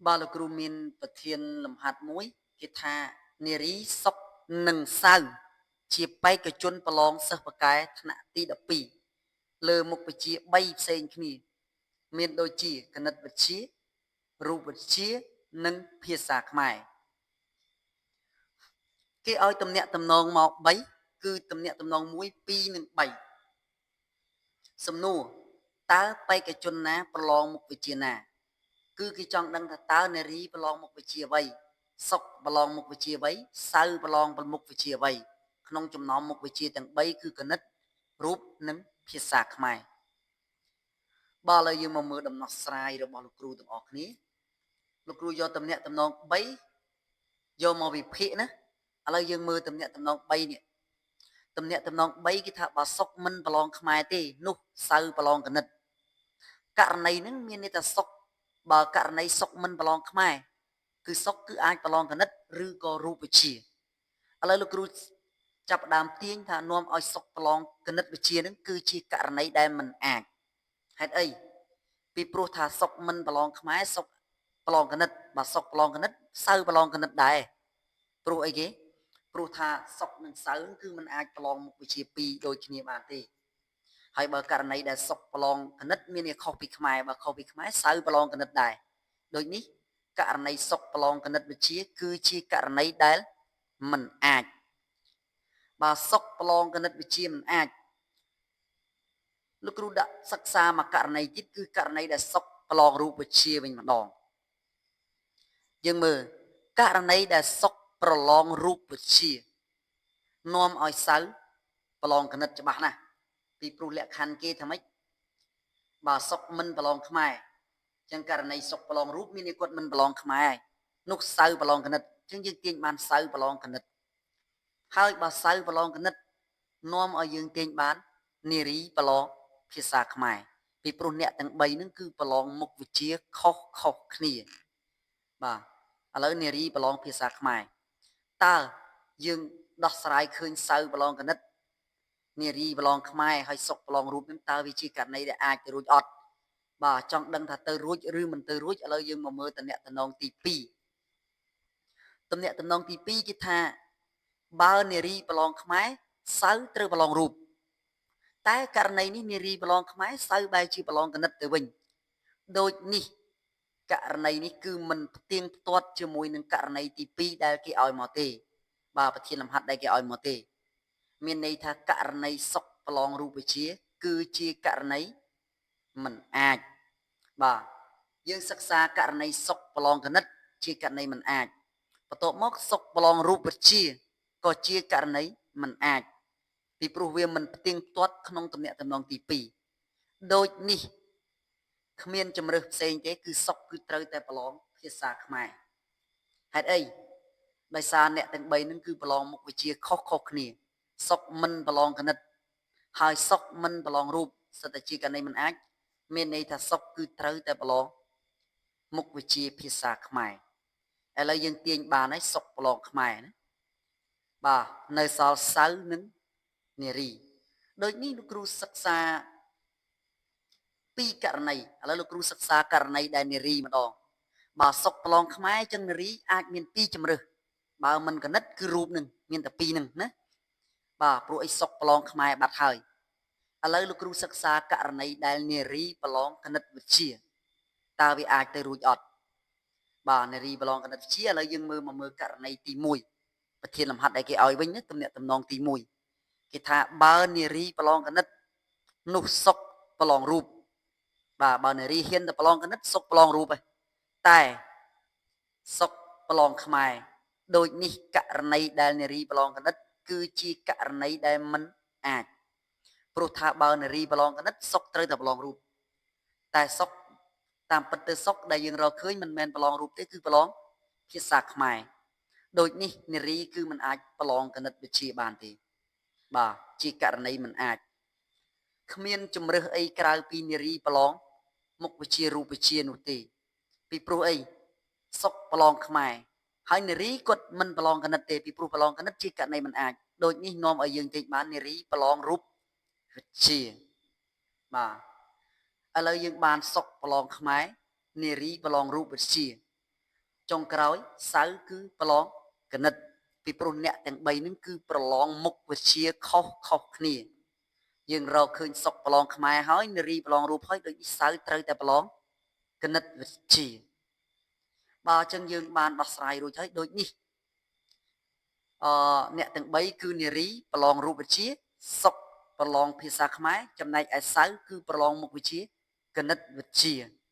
បាទលោកគ្រូមានប្រធានលំហាត់មួយគេថានារីសុកនិងសៅជាបេក្ខជនប្រឡងសិស្សពូកែថ្នាក់ទី12លើមុខវិជ្ជា3ផ្សេងគ្នាមានដូចជាគណិតវិទ្យារូបវិទ្យានិងភាសាខ្មែរគេឲ្យទំនាក់ទំនងមក3គឺទំនាក់ទំនង1 2និង3សំណួរតើបេក្ខជនណាប្រឡងមុខវិជ្ជាណាគឺគេចង់ដឹងថាតើនារីប្រឡងមុខវិជ្ជាអ្វីសុកប្រឡងមុខវិជ្ជាអ្វីសៅប្រឡងមុខវិជ្ជាអ្វីក្នុងចំណោមមុខវិជ្ជាទាំង3គឺគណិតរូបនិងភាសាខ្មែរបាទឥឡូវយើងមកមើលដំណោះស្រាយរបស់លោកគ្រូទាំងអស់គ្នាលោកគ្រូយកទំនាក់ទំនង3យកមកវិភាគណាឥឡូវយើងមើលទំនាក់ទំនង3នេះទំនាក់ទំនង3គេថាបើសុកមិនប្រឡងខ្មែរទេនោះសៅប្រឡងគណិតករណីហ្នឹងមានន័យថាសុកបើករណីសុកមិនប្រឡងខ្មែរគឺសុកគឺអាចប្រឡងគណិតឬក៏រូបវិទ្យាឥឡូវលោកគ្រូចាប់ផ្ដើមទាញថានាំឲ្យសុកប្រឡងគណិតវិទ្យានឹងគឺជាករណីដែលមិនអាចហេតុអីពីព្រោះថាសុកមិនប្រឡងខ្មែរសុកប្រឡងគណិតបើសុកប្រឡងគណិតសៅប្រឡងគណិតដែរព្រោះអីគេព្រោះថាសុកនិងសៅគឺมันអាចប្រឡងមុខវិជ្ជាពីរដូចគ្នាបានទេហើយបើករណីដែលសុកប្រឡងគណិតមានន័យខុសពីខ្មែរបើខុសពីខ្មែរសៅប្រឡងគណិតដែរដូចនេះករណីសុកប្រឡងគណិតវិទ្យាគឺជាករណីដែលមិនអាចបើសុកប្រឡងគណិតវិទ្យាមិនអាចលោកគ្រូដាក់សិក្សាមកករណីទៀតគឺករណីដែលសុកប្រឡងរូបវិទ្យាវិញម្ដងយើងមើលករណីដែលសុកប្រឡងរូបវិទ្យានាំឲ្យសៅប្រឡងគណិតច្បាស់ណាស់ពីព្រោះលក្ខខណ្ឌគេថាម៉េចបើសុកមិនប្រឡងខ្មែរចឹងករណីសុកប្រឡងរូបមានន័យគាត់មិនប្រឡងខ្មែរហើយនោះសៅប្រឡងគណិតចឹងយើងទាញបានសៅប្រឡងគណិតហើយបើសៅប្រឡងគណិតនាំឲ្យយើងទាញបាននារីប្រឡងភាសាខ្មែរពីព្រោះអ្នកទាំង3ហ្នឹងគឺប្រឡងមុខវិជ្ជាខុសៗគ្នាបាទឥឡូវនារីប្រឡងភាសាខ្មែរតើយើងដោះស្រាយឃើញសៅប្រឡងគណិតនារីប្រឡងខ្មែរហើយសុកប្រឡងរូបហ្នឹងតើវាជាករណីដែលអាចទៅរួចអត់បាទចង់ដឹងថាទៅរួចឬមិនទៅរួចឥឡូវយើងមកមើលតំណងទី2តំណងទី2គេថាបើនារីប្រឡងខ្មែរសៅត្រូវប្រឡងរូបតែករណីនេះនារីប្រឡងខ្មែរសៅបែរជាប្រឡងគណិតទៅវិញដូចនេះករណីនេះគឺមិនផ្ទៀងផ្ទាត់ជាមួយនឹងករណីទី2ដែលគេឲ្យមកទេបាទប្រធានលំហាត់ដែលគេឲ្យមកទេមានន័យថាករណីសុកប្រឡងរូបវិទ្យាគឺជាករណីមិនអាចបាទយើងសិក្សាករណីសុកប្រឡងគណិតជាករណីមិនអាចបន្ទាប់មកសុកប្រឡងរូបវិទ្យាក៏ជាករណីមិនអាចពីព្រោះវាមិនផ្ទៀងផ្ទាត់ក្នុងទំនាក់ទំនងទី2ដូចនេះគ្មានជំរើសផ្សេងទេគឺសុកគឺត្រូវតែប្រឡងភាសាខ្មែរហេតុអីដោយសារអ្នកទាំង3ហ្នឹងគឺប្រឡងមុខវិជ្ជាខុសៗគ្នាសុកមិនប្រឡងគណិតហើយសុកមិនប្រឡងរូបសិតតែជាករណីមិនអាចមានន័យថាសុកគឺត្រូវតែប្រឡងមុខវិជ្ជាភាសាខ្មែរឥឡូវយើងទាញបានហើយសុកប្រឡងខ្មែរណាបាទនៅសល់សៅនិងនារីដូចនេះលោកគ្រូសិក្សាពីរករណីឥឡូវលោកគ្រូសិក្សាករណីដែលនារីម្ដងបើសុកប្រឡងខ្មែរចឹងនារីអាចមានពីរជំរើសបើមិនគណិតគឺរូបនឹងមានតែពីរនឹងណាបាទព្រោះអីសុកប្រឡងខ្មែរបាត់ហើយឥឡូវលោកគ្រូសិក្សាករណីដែលនារីប្រឡងគណិតវិទ្យាតើវាអាចទៅរួចអត់បាទនារីប្រឡងគណិតវិទ្យាឥឡូវយើងមើលមកមើលករណីទី1ប្រធានលំហាត់ដែលគេឲ្យវិញទំនាក់ទំនងទី1គេថាបើនារីប្រឡងគណិតនោះសុកប្រឡងរូបបាទបើនារីហ៊ានទៅប្រឡងគណិតសុកប្រឡងរូបឯងតែសុកប្រឡងខ្មែរដូចនេះករណីដែលនារីប្រឡងគណិតគឺជាករណីដែលមិនអាចព្រោះថាបើនារីប្រឡងគណិតសុកត្រូវតែប្រឡងរូបតែសុកតាមពិតទៅសុកដែលយើងរកឃើញមិនមែនប្រឡងរូបទេគឺប្រឡងភាសាខ្មែរដូចនេះនារីគឺមិនអាចប្រឡងគណិតវិទ្យាបានទេបាទជាករណីមិនអាចគ្មានជំរើសអីក្រៅពីនារីប្រឡងមុខវិជ្ជារូបវិទ្យានោះទេពីព្រោះអីសុកប្រឡងខ្មែរហើយនារីគាត់មិនប្រឡងគណិតទេពីព្រោះប្រឡងគណិតជាករណីមិនអាចដូចនេះនាំឲ្យយើងទេបាននារីប្រឡងរូបវិទ្យាបាទឥឡូវយើងបានសុកប្រឡងខ្មែរនារីប្រឡងរូបវិទ្យា ចុងក្រោយសៅគឺប្រឡងគណិត ពីព្រោះអ្នកទាំង3នឹងគឺប្រឡងមុខវិជ្ជាខុសខុសគ្នា។ យើងរកឃើញសុកប្រឡងខ្មែរហើយ នារីប្រឡងរូបហើយ ដូចនេះសៅត្រូវតែប្រឡងគណិតវិទ្យា។ បាទ អញ្ចឹងយើងបានដោះស្រាយរួចហើយ។ ដូចនេះ អឺអ្នកទាំង3 គឺនារីប្រឡងរូបវិទ្យា សុកប្រឡងភាសាខ្មែរ ចំណែកឯសៅគឺប្រឡងមុខវិជ្ជាគណិតវិទ្យា។